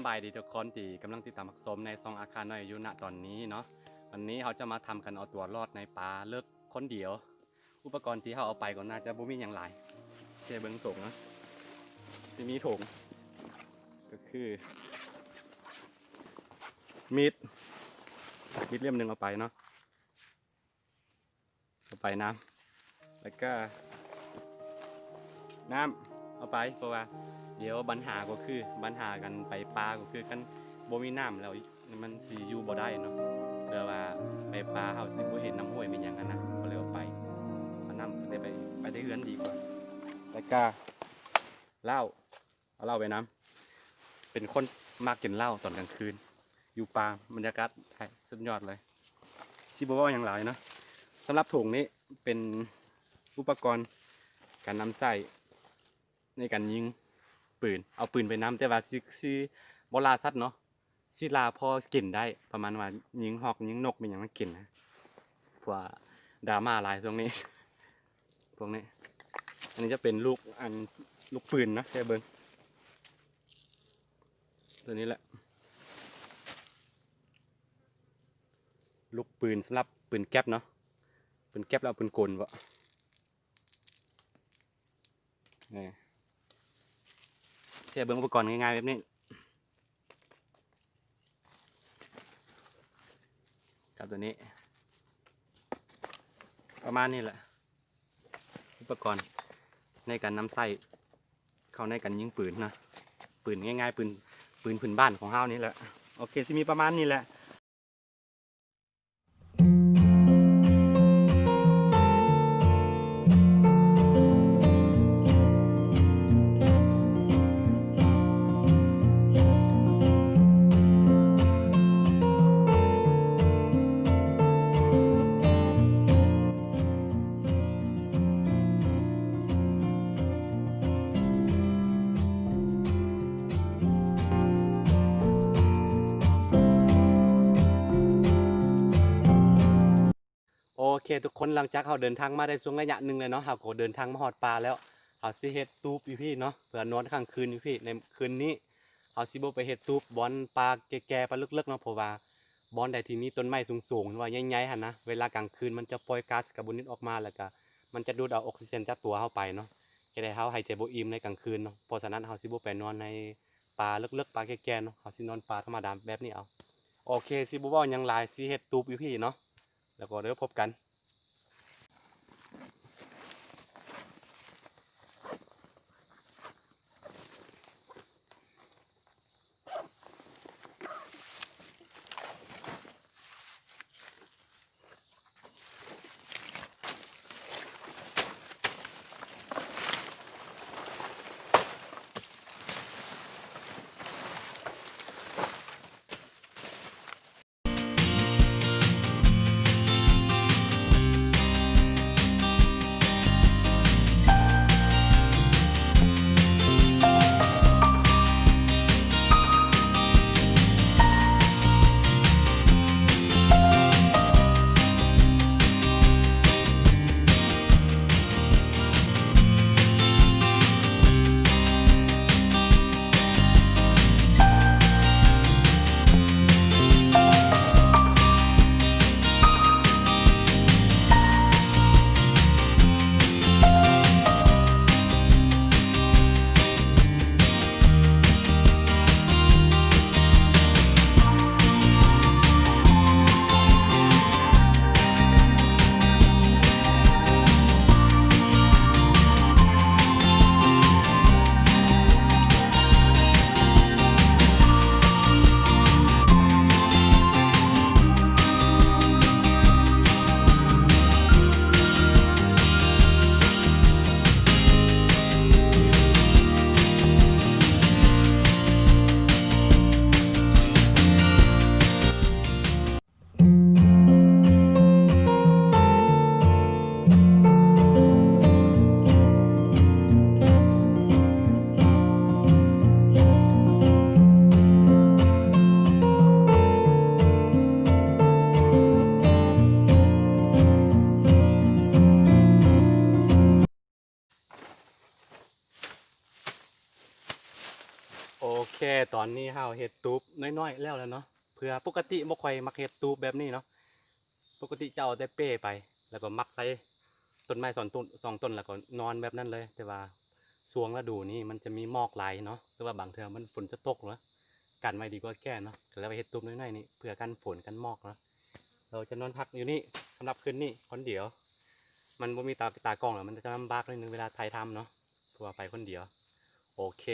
ບາຍດີທຸກຄົນທີ່ກຳລັງຕິດຕາມຮັບຊົມໃນຊ່ອງອາຄານ້ອຍຢູ່ນະຕອນນີ້ເນາະ. ວັນນີ້ເຮົາຈະມາທຳການເອົາຕົວລອດໃນປ່າເລິກຄົນດຽວ. ອຸປະກອນທີ່ເຮົາເອົາໄປກໍໜ້າຈະບໍ່ມີຫຍັງຫຼາຍ. ເຊເບິ່ງຖົງເນາະ, ຊິມີຖົງ ກໍຄືມີດ, ມີດເຫຼັ້ມໜຶ່ງເອົາໄປເນາະ. ເອົາໄປນ້ຳ ແລ້ວກະນ້ຳເອົາໄປ ເພາະວ່າດຽວບັນຫາກໍຄື ບັນຫາການໄປປ່າກໍຄື ຄັນບໍ່ມີນ້ຳແລ້ວມັນຊິຢູ່ບໍ່ໄດ້ເນາະ. ເພື່ອວ່າໄປປ່າເຮົາຊິບໍ່ເຫັນນ້ຳຫ້ວຍແມ່ນຫຍັງຫັ້ນນະ ກໍເລີຍເອົາໄປ ເອົານ້ຳໄປ ໄປແຕ່ເຮືອນດີກວ່າ. ແລ້ວກະເຫຼົ້າ ເອົາເຫຼົ້າໄປນຳ. ເປັນຄົນມັກກິນເຫຼົ້າຕອນກາງຄືນ ຢູ່ປ່າ ບັນຍາກາດໄດ້ສຸດຍອດເລີຍ. ຊິບໍ່ເວົ້າຫຍັງຫຼາຍເນາະ. ສຳລັບຖົງນີ້ເປັນອຸປະກອນການນຳໃຊ້ໃນການຍິງປືນ ເອົາປືນໄປນຳ ແຕ່ວ່າຊິ ຊິບໍ່ລ່າສັດເນາະ. ຊິລ່າພໍກິນໄດ້ ປະມານວ່າຍິງຮອກຍິງນົກແມ່ນຫຍັງມາກິນນະ. ພວກດຣາມາຫຼາຍຊ່ວງນີ້ ພວກນີ້. ອັນນີ້ຈະເປັນລູກ ອັນ ລູກປືນນະ ໃຫ້ເບິ່ງ ຕົວນີ້ແຫຼະ ລູກປືນສຳລັບປືນແກັບເນາະ. ປືນແກັບ ຫຼື ເອົາປືນກົນບໍ? ເອີ ໃຫ້ເບິ່ງອຸປະກອນງ່າຍໆແບບນີ້ ກັບຕົວນີ້ ປະມານນີ້ແຫຼະ ອຸປະກອນໃນການນຳໃຊ້ເຂົ້າໃນການຍິງປືນນະ. ປືນງ່າຍໆ ປືນ ປືນພື້ນບ້ານຂອງເຮົານີ້ແຫຼະ. ໂອເຄ ຊິມີປະມານນີ້ແຫຼະ. ໂອເຄທຸກຄົນ ຫຼັງຈາກເຮົາເດີນທາງມາໄດ້ຊ່ວງໄລຍະໜຶ່ງແລ້ວເນາະ ເຮົາກໍເດີນທາງມາຮອດປ່າແລ້ວ. ເຮົາຊິເຮັດຕູບຢູ່ພີ້ເນາະ ເພື່ອນອນຄ້າງຄືນຢູ່ພີ້. ໃນຄືນນີ້ເຮົາຊິບໍ່ໄປເຮັດຕູບບ່ອນປ່າແກ່ໆ ປ່າເລິກໆເນາະ ເພາະວ່າບ່ອນໃດທີ່ມີຕົ້ນໄມ້ສູງໆ ຫຼືວ່າໃຫຍ່ໆຫັ້ນນະ ເວລາກາງຄືນມັນຈະປ່ອຍກາສຄາບອນນິດອອກມາ ແລ້ວກະມັນຈະດູດເອົາອົກຊີເຈນຈາກຕົວເຮົາໄປເນາະ ເຮັດໃຫ້ເຮົາຫາຍໃຈບໍ່ອີ່ມໃນກາງຄືນເນາະ. ເພາະສະນັ້ນເຮົາຊິບໍ່ໄປນອນໃນປ່າເລິກໆ ປ່າແກ່ໆເນາະ ເຮົາຊິນອນປ່າທຳມະດາແບບນີ້ເອົາ. ໂອເຄ ຊິບໍ່ເວົ້າຫຍັງຫຼາຍ ຊິເຮັດຕູບຢູ່ພີ້ເນາະ ແລ້ວກໍເດີພົບກັນ. ເຄ ຕອນນີ້ເຮົາເຮັດຕູບນ້ອຍໆແລ້ວແລ້ວເນາະ ເພື່ອປົກກະຕິບໍ່ຄ່ອຍມັກເຮັດຕູບແບບນີ້ເນາະ ປົກກະຕິຈະເອົາແຕ່ເປ້ໄປ ແລ້ວກໍມັກໃສ່ຕົ້ນໄມ້ສອງຕົ້ນ ສອງຕົ້ນ ແລ້ວກໍນອນແບບນັ້ນເລີຍ. ແຕ່ວ່າຊ່ວງລະດູນີ້ມັນຈະມີໝອກຫຼາຍເນາະ ຫຼືວ່າບາງເທື່ອມັນຝົນຈະຕົກເນາະ ກັນໄວ້ດີກວ່າແກ່ເນາະ ກໍເລີຍວ່າເຮັດຕູບນ້ອຍໆນີ້ ເພື່ອກັນຝົນກັນໝອກເນາະ. ເຮົາຈະນອນພັກຢູ່ນີ້ ສຳລັບຄືນນີ້ຄົນດຽວ ມັນບໍ່ມີຕາ ຕາກ້ອງແລ້ວ ມັນຈະລຳບາກໜ້ອຍໜຶ່ງເວລາຖ່າຍທຳເນາະ ເພາະວ່າໄປຄົນດຽວ. ໂອເຄ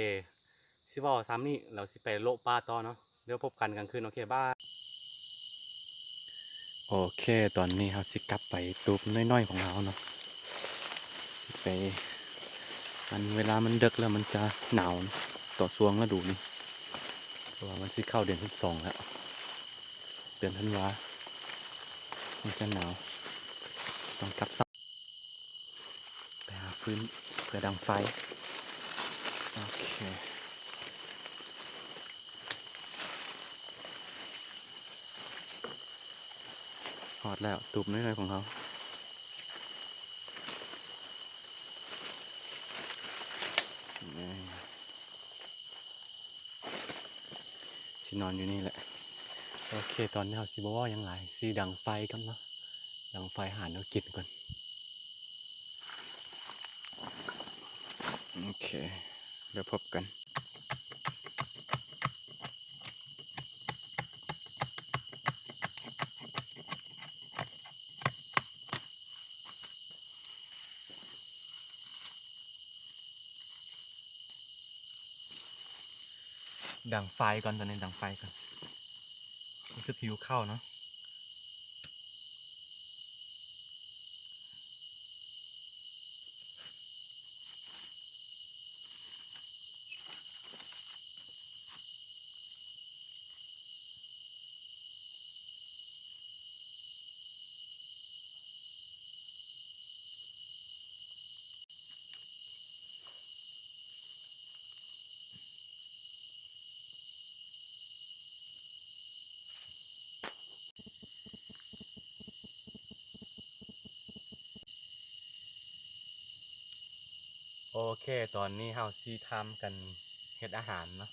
ຊິເວົ້າສ່ຳນີ້ ແລ້ວຊິໄປໂລະປ່າຕໍ່ເນາະ ດຽວພົບກັນກາງຄືນ. ໂອເຄ ບາຍ. ໂອເຄ ຕອນນີ້ເຮົາຊິກັບໄປຕູບນ້ອຍໆຂອງເຮົາເນາະ ຊິໄປ ມັນ ເວລາມັນເດິກແລ້ວມັນຈະໜາວເນາະ ຕໍ່ຊ່ວງລະດູນີ້ ເພາະວ່າມັນຊິເຂົ້າເດືອນສິບສອງແລ້ວ ເດືອນທັນວາ ມັນຈະໜາວ ຕ້ອງກັບ ໄປຫາຟືນເພື່ອດັງໄຟ. ໂອເຄ ຮອດແລ້ວ ຕູບນ້ອຍໆຂອງເຮົາ. ຊິນອນຢູ່ນີ້ແຫຼະ. ໂອເຄ ຕອນນີ້ເຮົາຊິບໍ່ເວົ້າຫຍັງຫຼາຍ ຊິດັງໄຟກ່ອນເນາະ ດັງໄຟຫາແນວກິນກ່ອນ. ໂອເຄ ແລ້ວພົບກັນ. ດັງໄຟກ່ອນ ຕອນນີ້ດັງໄຟກ່ອນ ຮູ້ສຶກຫິວເຂົ້າເນາະ. ໂອເຄ ຕອນນີ້ເຮົາຊິທຳກັນເຮັດອາຫານເນາະ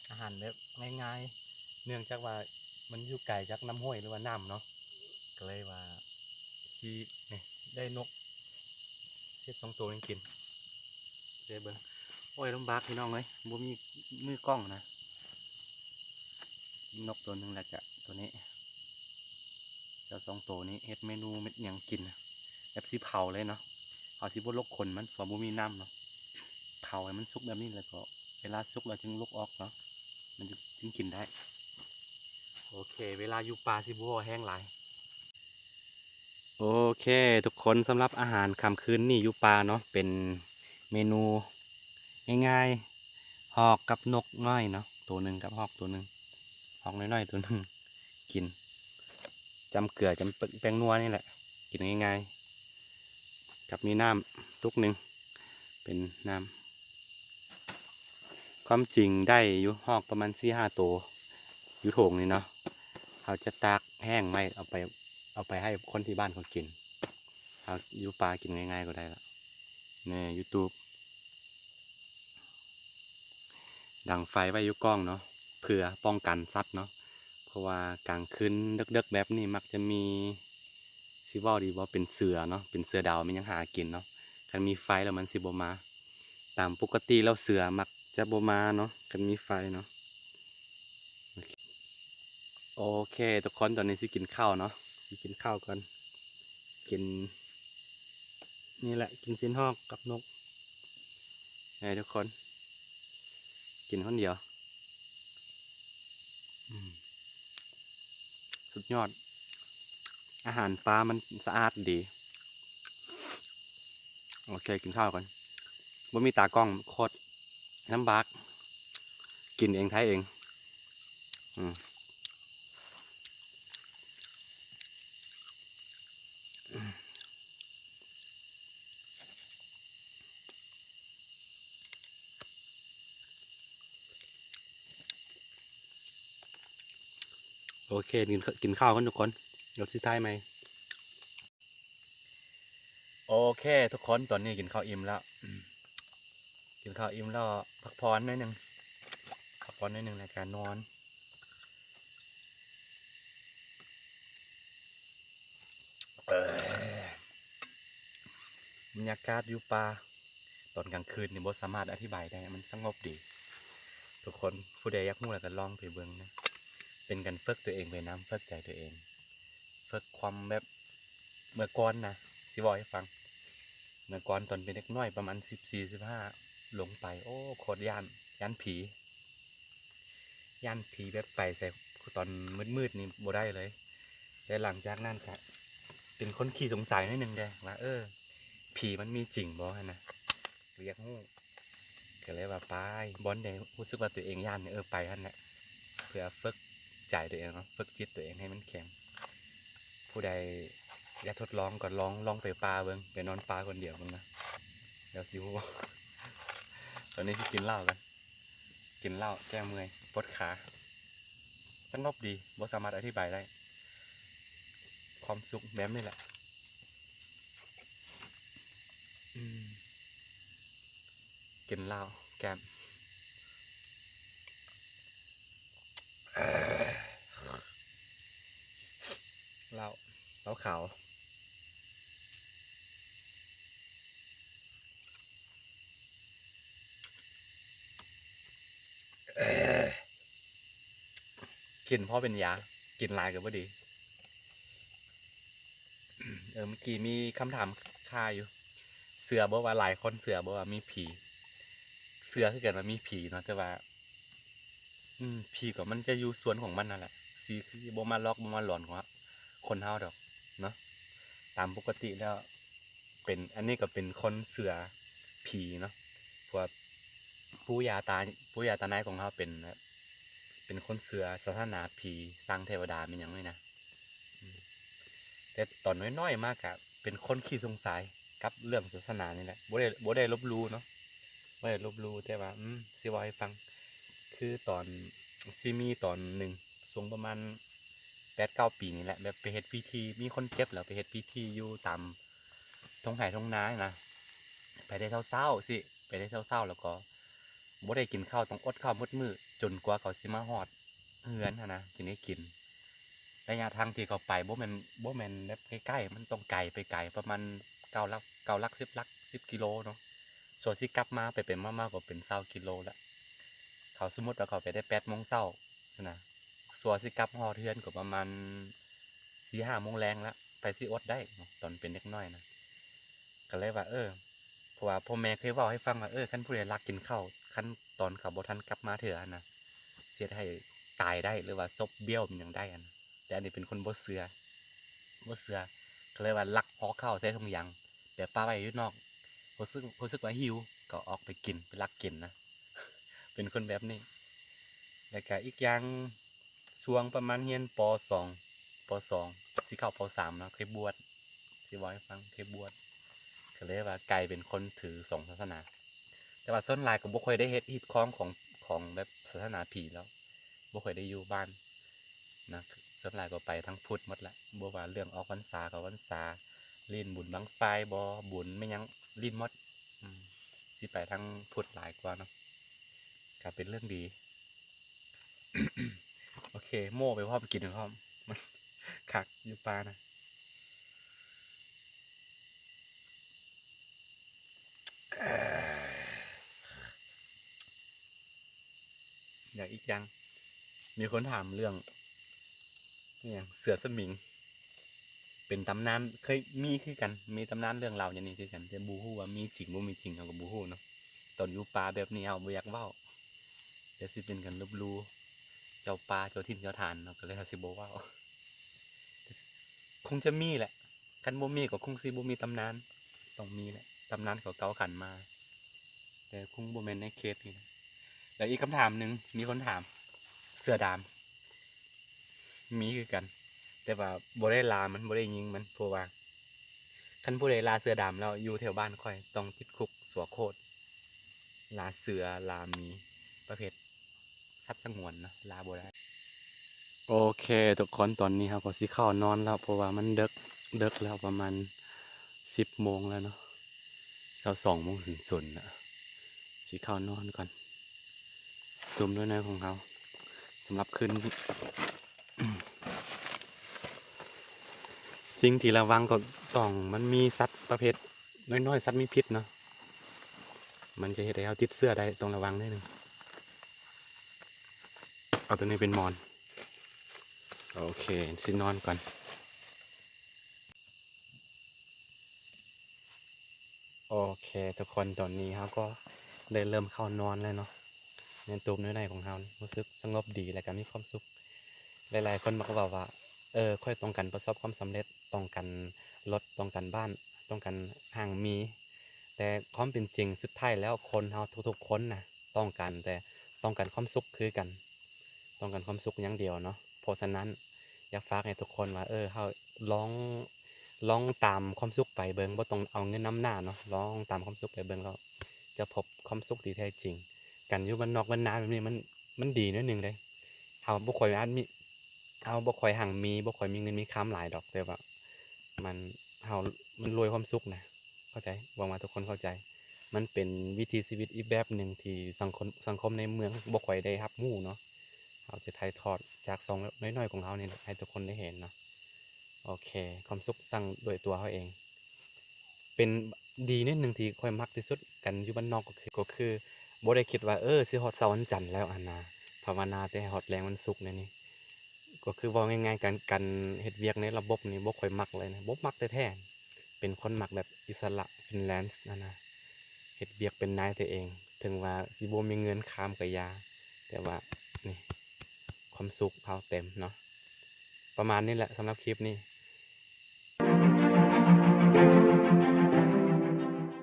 ອາຫານແບບງ່າຍໆ ເນື່ອງຈາກວ່າມັນຢູ່ໄກຈາກນ້ຳຫ້ວຍ ຫຼືວ່ານ້ຳເນາະ ກໍເລີຍວ່າຊິ ນີ້ ໄດ້ນົກ ເຮັດສອງໂຕນີ້ກິນ ເຊີເບິ່ງ. ໂອ້ຍ ລຳບາກພີ່ນ້ອງເອີຍ ບໍ່ມີມືກ້ອງນະ. ກິນນົກໂຕໜຶ່ງ ແລ້ວກະໂຕນີ້ ເຈົ້າສອງໂຕນີ້ເຮັດເມນູເມັດຫຍັງກິນ ແບບຊິເຜົາເລີຍເນາະ. ເຮົາຊິບໍ່ລົກຂົນມັນ ເພາະບໍ່ມີນ້ຳເນາະ ເຜົາໃຫ້ມັນສຸກແບບນີ້ ແລ້ວກໍເວລາສຸກແລ້ວຈຶ່ງລົກອອກເນາະ ມັນຈຶ່ງ ຈຶ່ງກິນໄດ້. ໂອເຄ ເວລາຢູ່ປ່າຊິບໍ່ເວົ້າແຮງຫຼາຍ. ໂອເຄ ທຸກຄົນ ສຳລັບອາຫານຄ່ຳຄືນນີ້ຢູ່ປ່າເນາະ ເປັນເມນູງ່າຍໆ ຮອກກັບນົກນ້ອຍເນາະ ໂຕໜຶ່ງກັບຮອກໂຕໜຶ່ງ ຮອກນ້ອຍໆໂຕໜຶ່ງ ກິນຈ້ຳເກືອ ຈ້ຳແປ້ງນົວນີ້ແຫຼະ ກິນງ່າຍໆ ກັບມີນ້ຳຕຸກໜຶ່ງ ເປັນນ້ຳ ຄວາມຈິງໄດ້ຢູ່ຮອກປະມານສີ່ຫ້າໂຕ ຢູ່ຖົງນີ້ເນາະ ເຮົາຈະຕາກແຫ້ງໄວ້ ເອົາໄປ ເອົາໄປໃຫ້ຄົນທີ່ບ້ານເຂົາກິນ. ເຮົາຢູ່ປ່າກິນງ່າຍໆກໍໄດ້ລະ. ແນ່ ຢູທູບ ດັງໄຟໄວ້ຢູ່ກ້ອງເນາະ ເພື່ອປ້ອງກັນສັດເນາະ ເພາະວ່າກາງຄືນເດິກໆແບບນີ້ມັກຈະມີ ຊິເວົ້າດີບໍ່ ເປັນເສືອເນາະ ເປັນເສືອດາວ ແມ່ນຫຍັງຫາກິນເນາະ ຄັນມີໄຟແລ້ວມັນຊິບໍ່ມາ. ຕາມປົກກະຕິແລ້ວເສືອມັກຈະບໍ່ມາເນາະ ຄັນມີໄຟເນາະ. ໂອເຄ ໂອເຄ ທຸກຄົນ ຕອນນີ້ຊິກິນເຂົ້າເນາະ ຊິກິນເຂົ້າກ່ອນ ກິນ ນີ້ແຫຼະ ກິນຊີ້ນຮອກກັບນົກ ໃຫ້ທຸກຄົນ ກິນຄົນດຽວ ອືມ ສຸດຍອດ ອາຫານປ່າມັນສະອາດດີ. ໂອເຄ ກິນເຂົ້າກ່ອນ ບໍ່ມີຕາກ້ອງ ໂຄດລຳບາກ ກິນເອງ ໄຖເອງ ອືມ. ໂອເຄ ກິນ ກິນເຂົ້າກັນທຸກຄົນ ດຽວຊິຖ່າຍໃໝ່. ໂອເຄ ທຸກຄົນ ຕອນນີ້ກິນເຂົ້າອີ່ມແລ້ວ ອືມ ກິນເຂົ້າອີ່ມແລ້ວ ພັກຜ່ອນໜ້ອຍໜຶ່ງ ພັກ ຜ່ອນໜ້ອຍໜຶ່ງແລ້ວກໍນອນ. ເອີ ບັນຍາກາດຢູ່ປ່າຕອນກາງຄືນນີ້ບໍ່ສາມາດອະທິບາຍໄດ້ ມັນສະຫງົບດີ. ທຸກຄົນຜູ້ໃດຢາກຮູ້ແລ້ວກໍລອງໄປເບິ່ງນະ ເປັນການຝຶກຕົວເອງໄປນຳ ຝຶກໃຈຕົວເອງ ຝຶກຄວາມແບບ ເມື່ອກ່ອນນະ ຊິເວົ້າໃຫ້ຟັງ ເມື່ອກ່ອນຕອນເປັນເດັກນ້ອຍປະມານສິບສີ່ ສິບຫ້າ ລົງໄປ ໂອ້ ໂຄດຢ້ານ ຢ້ານຜີ ຢ້ານຜີແບບໄປໃສຕອນມືດໆນີ້ບໍ່ໄດ້ເລີຍ. ແຕ່ຫຼັງຈາກນັ້ນກະເປັນຄົນຂີ້ສົງໄສໜ້ອຍໜຶ່ງເດ້ວ່າ ເອີ ຜີມັນມີຈິງບໍ່ຫັ້ນນະ ຢາກຮູ້ ກໍເລີຍວ່າໄປ ບ່ອນໃດຮູ້ສຶກວ່າຕົວເອງຢ້ານ ເອີ ໄປຫັ້ນແຫຼະ ເພື່ອຝຶກໃຈຕົວເອງເນາະ ຝຶກຈິດຕົວເອງໃຫ້ມັນແຂງ. ຜູ້ໃດຢາກທົດລອງກໍລອງ ລອງໄປປ່າເບິ່ງ ໄປນອນປ່າຄົນດຽວເບິ່ງນະ ແລ້ວຊິຮູ້. ຕອນນີ້ຊິກິນເຫຼົ້າກັນ ກິນເຫຼົ້າແກ້ເມື່ອຍ ປົດຂາ ສະຫງົບດີ ບໍ່ສາມາດອະທິບາຍໄດ້ ຄວາມສຸກແບບນີ້ແຫຼະ. ອືມ ກິນເຫຼົ້າແກ້ມ ເຫຼົ້າ ເຫຼົ້າຂາວ. ກິນພໍເປັນຢາ ກິນຫຼາຍກໍບໍ່ດີ. ເອີ ເມື່ອກີ້ມີຄຳຖາມຄາຢູ່ ເຊື່ອບໍ່ວ່າ ຫຼາຍຄົນເຊື່ອບໍ່ວ່າມີຜີ? ເຊື່ອຄືກັນວ່າມີຜີເນາະ ແຕ່ວ່າ ອືມ ຜີກໍມັນຈະຢູ່ສ່ວນຂອງມັນນັ້ນແຫຼະ ຊິຄືບໍ່ມາຫຼອກ ບໍ່ມາຫຼອນຂອງຄົນເຮົາດອກເນາະ. ຕາມປົກກະຕິແລ້ວ ເປັນ ອັນນີ້ກໍເປັນຄົນເຊື່ອຜີເນາະ ເພາະວ່າປູ່ຍ່າຕາ ປູ່ຍ່າຕານາຍຂອງເຮົາເປັນແບບ ເປັນຄົນເຊື່ອສາສະໜາຜີ ສັງເທວະດາ ແມ່ນຫຍັງນີ້ນະ. ອືມ ແຕ່ຕອນນ້ອຍໆມາກະເປັນຄົນຂີ້ສົງໄສກັບເລື່ອງສາສະໜານີ້ແຫຼະ ບໍ່ໄດ້ ບໍ່ໄດ້ລົບຫຼູ່ເນາະ ບໍ່ໄດ້ລົບຫຼູ່ ແຕ່ວ່າ ອືມ ຊິເວົ້າໃຫ້ຟັງ ຄືຕອນ ຊິມີຕອນໜຶ່ງ ຊ່ວງປະມານແປດເກົ້າປີນີ້ແຫຼະ ແບບໄປເຮັດພິທີ ມີຄົນເຈັບແລ້ວໄປເຮັດພິທີຢູ່ຕາມທົ່ງໄຮ່ທົ່ງນານະ ໄປແຕ່ເຊົ້າໆ ຊິ ໄປແຕ່ເຊົ້າໆ ແລ້ວກໍບໍ່ໄດ້ກິນເຂົ້າ ຕ້ອງອົດເຂົ້າໝົດມື້ ຈົນກວ່າເຂົາຊິມາຮອດເຮືອນຫັ້ນນະ ຈຶ່ງໄດ້ກິນ. ໄລຍະທາງທີ່ເຂົາໄປບໍ່ແມ່ນ ບໍ່ແມ່ນແບບໃກ້ໆ ມັນຕ້ອງໄກ ໄປໄກປະມານເກົ້າຫຼັກ ເກົ້າຫຼັກ ສິບຫຼັກ ສິບກິໂລເນາະ ສ່ວນຊິກັບມາ ໄປໆມາໆກໍເປັນຊາວກິໂລແລ້ວ. ເຂົາ ສົມມຸດວ່າເຂົາໄປແຕ່ແປດໂມງເຊົ້າຊັ້ນນະ ສ່ວນຊິກັບຮອດເຮືອນກໍປະມານສີ່ຫ້າໂມງແລງລະ ໃຜຊິອົດໄດ້ເນາະ ຕອນເປັນເດັກນ້ອຍນະ. ກໍເລີຍວ່າ ເອີ ເພາະວ່າພໍ່ແມ່ເຄີຍເວົ້າໃຫ້ຟັງວ່າ ເອີ ຄັນຜູ້ໃດລັກກິນເຂົ້າ ຄັນຕອນເຂົາບໍ່ທັນກັບມາເທື່ອຫັ້ນນະ ຊິເຮັດໃຫ້ຕາຍໄດ້ ຫຼືວ່າສົບບ້ຽວແມ່ນຫຍັງໄດ້ຫັ້ນນະ. ແຕ່ອັນນີ້ເປັນຄົນບໍ່ເຊື່ອ ບໍ່ເຊື່ອ ກໍເລີຍວ່າລັກຫໍ່ເຂົ້າໃສ່ຖົງຢາງ ແບບປະໄວ້ຢູ່ນອກ ຮູ້ສຶກ ຮູ້ສຶກວ່າຫິວກໍອອກໄປກິນ ໄປລັກກິນນະ ເປັນຄົນແບບນີ້. ແລ້ວກະອີກຢ່າງ ຊ່ວງປະມານຮຽນ ປໍສອງ ປໍສອງ ຊິເຂົ້າ ປໍສາມເນາະ ເຄີຍບວດ ຊິເວົ້າໃຫ້ຟັງ ເຄີຍບວດ ກໍເລີຍວ່າກາຍເປັນຄົນຖືສອງສາສະໜາ. ແຕ່ວ່າສ່ວນຫຼາຍກໍບໍ່ຄ່ອຍໄດ້ເຮັດຮີດຄອງຂອງ ຂອງແບບສາສະໜາຜີແລ້ວ ບໍ່ຄ່ອຍໄດ້ຢູ່ບ້ານນະ ສ່ວນຫຼາຍກໍໄປທາງພຸດໝົດລະ ບໍ່ວ່າເລື່ອງອອກພັນສາ ເຂົ້າພັນສາ ຫຼິ້ນບຸນບັ້ງໄຟບໍ ບຸນແມ່ນຫຍັງ ຫຼິ້ນໝົດ. ອືມ ຊິໄປທາງພຸດຫຼາຍກວ່າເນາະ ກໍເປັນເລື່ອງດີ. ໂອເຄ ໂມ້ໄປພ້ອມ ກິນໄປພ້ອມ ມັນຄັກຢູ່ປ່ານະ. ແລ້ວອີກຢ່າງ ມີຄົນຖາມເລື່ອງ ອີຫຍັງ ເສືອສະໝິງ ເປັນຕຳນານ ເຄີຍມີຄືກັນ ມີຕຳນານເລື່ອງລາວຢ່າງນີ້ຄືກັນ ແຕ່ບໍ່ຮູ້ວ່າມີຈິງບໍ່ມີຈິງ ເຮົາກໍບໍ່ຮູ້ເນາະ. ຕອນຢູ່ປ່າແບບນີ້ເຮົາບໍ່ຢາກເວົ້າ ດຽວຊິເປັນການລົບຫຼູ່ເຈົ້າປ່າເຈົ້າຖິ່ນເຈົ້າຖານເນາະ ກໍເລີຍເຮົາຊິບໍ່ເວົ້າ. ຄົງຈະມີແຫຼະ ຄັນບໍ່ມີກໍຄົງຊິບໍ່ມີຕຳນານ ຕ້ອງມີແຫຼະ ຕຳນານເຂົາເກົ່າຂັນມາ ແຕ່ຄົງບໍ່ແມ່ນໃນເຂດນີ້ນະ. ແລ້ວອີກຄຳຖາມໜຶ່ງ ມີຄົນຖາມ ເສືອດຳ ມີຄືກັນ ແຕ່ວ່າບໍ່ໄດ້ລ່າມັນ ບໍ່ໄດ້ຍິງມັນ ເພາະວ່າຄັນຜູ້ໃດລ່າເສືອດຳແລ້ວ ຢູ່ແຖວບ້ານຂ້ອຍຕ້ອງຕິດຄຸກຊົ່ວໂຄດ ລ່າເສືອ ລ່າໝີ ປະເພດສັດສະຫງວນນະ ລ່າບໍ່ໄດ້. ໂອເຄ ທຸກຄົນ ຕອນນີ້ເຮົາກໍຊິເຂົ້ານອນແລ້ວ ເພາະວ່າມັນເດິກ ເດິກແລ້ວ ປະມານສິບໂມງແລ້ວເນາະ ຊາວສອງໂມງສູນໆ ລະ ຊິເຂົ້ານອນກ່ອນ. ຈົມນ້ອຍໆຂອງເຮົາ ສຳລັບຄືນນີ້. ສິ່ງທີ່ລະວັງກໍຕ້ອງ ມັນມີສັດປະເພດນ້ອຍໆ ສັດມີພິດເນາະ ມັນຈະເຮັດໃຫ້ເຮົາຕິດເຊື້ອໄດ້ ຕ້ອງລະວັງໜ້ອຍໜຶ່ງ. ເອົາໂຕນີ້ເປັນໝອນ. ໂອເຄ ຊິນອນກ່ອນ. ໂອເຄ ທຸກຄົນ ຕອນນີ້ເຮົາກໍໄດ້ເລີ່ມເຂົ້ານອນແລ້ວເນາະ. ໃນຕູບນ້ອຍໆຂອງເຮົານີ້ ຮູ້ສຶກສະຫງົບດີ ແລະກະມີຄວາມສຸກ. ຫຼາຍໆຄົນມັກເວົ້າວ່າ ເອີ ຂ້ອຍຕ້ອງການປະສົບຄວາມສຳເລັດ, ຕ້ອງການລົດ, ຕ້ອງການບ້ານ, ຕ້ອງການຮັ່ງມີ. ແຕ່ຄວາມເປັນຈິງ ສຸດທ້າຍແລ້ວ ຄົນເຮົາທຸກໆຄົນນະ ຕ້ອງການແຕ່ ຕ້ອງການຄວາມສຸກຄືກັນ, ຕ້ອງການຄວາມສຸກຢ່າງດຽວເນາະ. ເພາະສະນັ້ນ ຢາກຝາກໃຫ້ທຸກຄົນວ່າ ເອີ ເຮົາລອງ ລອງຕາມຄວາມສຸກໄປເບິ່ງ, ບໍ່ຕ້ອງເອົາເງິນນຳໜ້າເນາະ, ລອງຕາມຄວາມສຸກໄປເບິ່ງ ແລ້ວຈະພົບຄວາມສຸກທີ່ແທ້ຈິງ. ການຢູ່ບ້ານນອກບ້ານນາແບບນີ້ ມັນ ມັນດີໜ້ອຍໜຶ່ງເດ້. ເຮົາບໍ່ຄ່ອຍອາດມີ ເຮົາບໍ່ຄ່ອຍຮັ່ງມີ ບໍ່ຄ່ອຍມີເງິນມີຄຳຫຼາຍດອກ, ແຕ່ວ່າມັນ ເຮົາ ມັນລວຍຄວາມສຸກນະ. ເຂົ້າໃຈ? ຫວັງວ່າທຸກຄົນເຂົ້າໃຈ. ມັນເປັນວິຖີຊີວິດອີກແບບໜຶ່ງທີ່ສັງຄົມ ສັງຄົມໃນເມືອງບໍ່ຄ່ອຍໄດ້ຮັບຮູ້ເນາະ. ເຮົາຈະຖ່າຍທອດຈາກຊ່ອງນ້ອຍໆຂອງເຮົານີ້ແຫຼະ ໃຫ້ທຸກຄົນໄດ້ເຫັນເນາະ. ໂອເຄ ຄວາມສຸກສ້າງດ້ວຍຕົວເຮົາເອງ. ເປັນ ດີນິດໜຶ່ງທີ່ຂ້ອຍມັກທີ່ສຸດ ການຢູ່ບ້ານນອກກໍຄື ກໍຄືບໍ່ໄດ້ຄິດວ່າ ເອີ ຊິຮອດເສົາວັນຈັນແລ້ວຫັ້ນນະ, ພາວະນາແຕ່ໃຫ້ຮອດແລງວັນສຸກແນວນີ້. ກໍຄືເວົ້າງ່າຍໆ ການ ການເຮັດວຽກໃນລະບົບນີ້ບໍ່ຄ່ອຍມັກເລີຍນະ, ບໍ່ມັກແທ້ໆ. ເປັນຄົນມັກແບບອິດສະຫຼະ freelance ຫັ້ນນະ, ເຮັດວຽກເປັນນາຍຕົວເອງ. ເຖິງວ່າຊິບໍ່ມີເງິນຄາມກະຢ່າ, ແຕ່ວ່ານີ້ ຄວາມສຸກເຮົາເຕັມເນາະ. ປະມານນີ້ແຫຼະສຳລັບຄລິບນີ້.